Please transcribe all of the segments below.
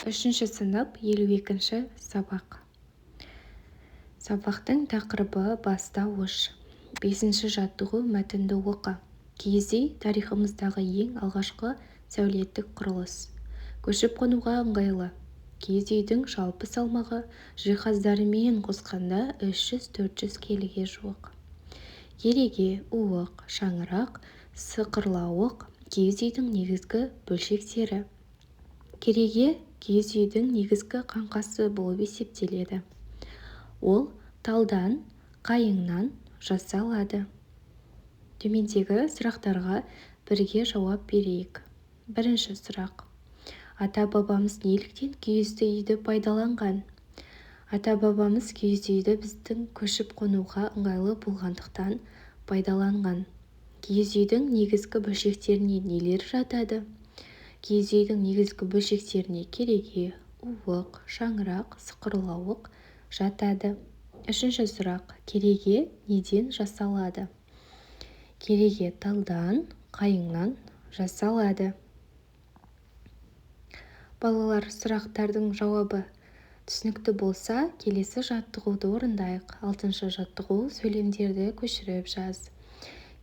Үшінші сынып, 52-сабақ. Сабақтың тақырыбы: бастауыш. Бесінші жаттығу: мәтінді оқы. Киіз үй – тарихымыздағы ең алғашқы сәулеттік құрылыс. Көшіп-қонуға ыңғайлы. Киіз үйдің жалпы салмағы жиһаздарымен қосқанда 300-400 келіге жуық. Кереге, уық, шаңырақ, сықырлауық – киіз үйдің негізгі бөлшектері. Кереге киіз үйдің негізгі қаңқасы болып есептеледі. Ол талдан, қайыңнан жасалады. Төмендегі сұрақтарға бірге жауап берейік. Бірінші сұрақ: Ата-бабамыз неліктен киіз үйді пайдаланған? Ата-бабамыз киіз үйді біздің көшіп-қонуға ыңғайлы болғандықтан пайдаланған. Киіз үйдің негізгі бөлшектеріне нелер жатады? Киіз үйдің негізгі бөлшектеріне кереге, уық, шаңырақ, сықырлауық жатады. Үшінші сұрақ: Кереге неден жасалады? Кереге талдан, қайыңнан жасалады. Балалар, сұрақтардың жауабы түсінікті болса, келесі жаттығуды орындайық. Алтыншы жаттығу: сөйлемдерді көшіріп жаз.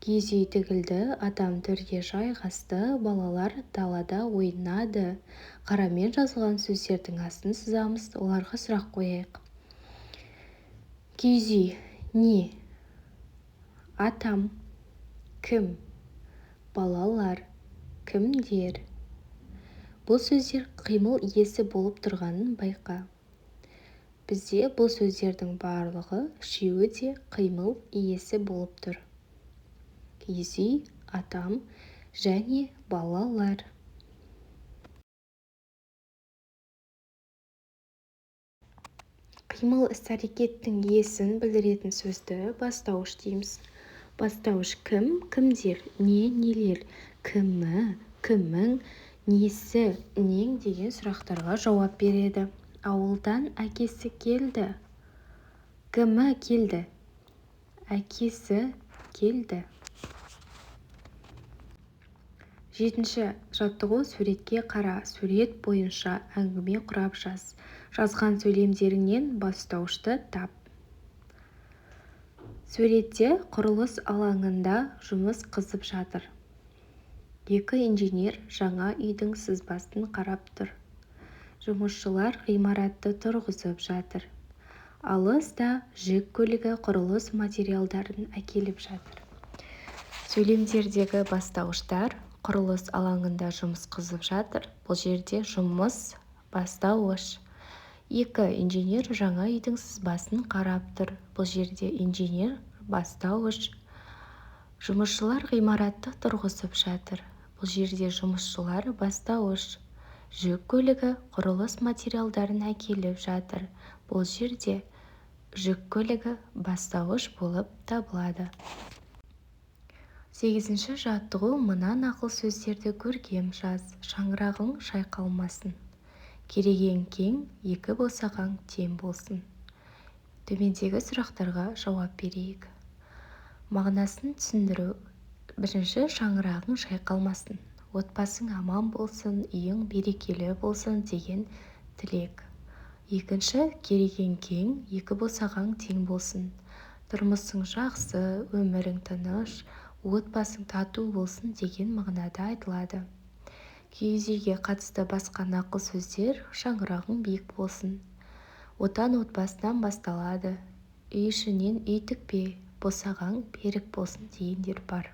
Киіз үй тігілді, атам төрге жайғасты, балалар далада ойнады. Қарамен жазылған сөздердің астын сызамыз, оларға сұрақ қояйық. Киіз үй не? Атам кім? Балалар кімдер? Бұл сөздер қимыл иесі болып тұрғанын байқа. Бізде бұл сөздердің барлығы, үшеуі де қимыл иесі болып тұр: киіз үй, атам және балалар. Қимыл іс-әрекеттің иесін білдіретін сөзді бастауыш дейміз. Бастауыш кім, кімдер, не, нелер, кімі, кімің, несі, нең деген сұрақтарға жауап береді. Ауылдан әкесі келді. Кімі келді? Әкесі келді. Жетінші жаттығу: суретке қара, сурет бойынша әңгіме құрап жаз. Жазған сөйлемдеріңнен бастауышты тап. Суретте құрылыс алаңында жұмыс қызып жатыр. Екі инженер жаңа үйдің сызбасын қарап тұр. Жұмысшылар ғимаратты тұрғызып жатыр. Алыста жүк көлігі құрылыс материалдарын әкеліп жатыр. Сөйлемдердегі бастауыштар: құрылыс алаңында жұмыс қызып жатыр. Бұл жерде жұмыс бастауыш. Екі инженер жаңа үйдің сызбасын қарап тұр. Бұл жерде инженер бастауыш. Жұмысшылар ғимаратты тұрғызып жатыр. Бұл жерде жұмысшылар бастауыш. Жүк көлігі құрылыс материалдарын әкеліп жатыр. Бұл жерде жүк көлігі бастауыш болып табылады. Сегізінші жаттығу: мына нақыл сөздерді көркем жаз. Шаңырағың шайқалмасын, керегең кең, екі босағаң тең болсын. Төмендегі сұрақтарға жауап берейік. Мағынасын түсіндіру. Бірінші: шаңырағың шайқалмасын, отбасың аман болсын, үйің берекелі болсын деген тілек. Екінші: керегең кең, екі босағаң тең болсын, тұрмысың жақсы, өмірің тыныш, отбасың тату болсын деген мағынада айтылады. Киіз үйге қатысты басқа нақыл сөздер: шаңырағың биік болсын, отан отбасынан басталады, үй ішінен үй тікпе, босағаң берік болсын дегендер бар.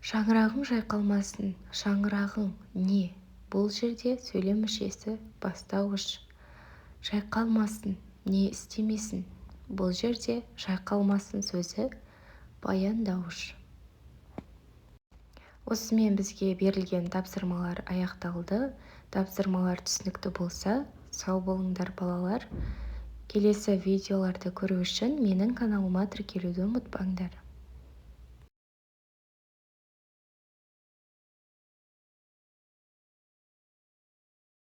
Шаңырағың шайқалмасын. Шаңырағың не? Бұл жерде сөйлем мүшесі бастауыш. Шайқалмасын не істемесін? Бұл жерде шайқалмасын сөзі баяндауыш. Осымен бізге берілген тапсырмалар аяқталды. Тапсырмалар түсінікті болса, сау болыңдар, балалар. Келесі видеоларды көру үшін менің каналыма тіркелуді ұмытпаңдар.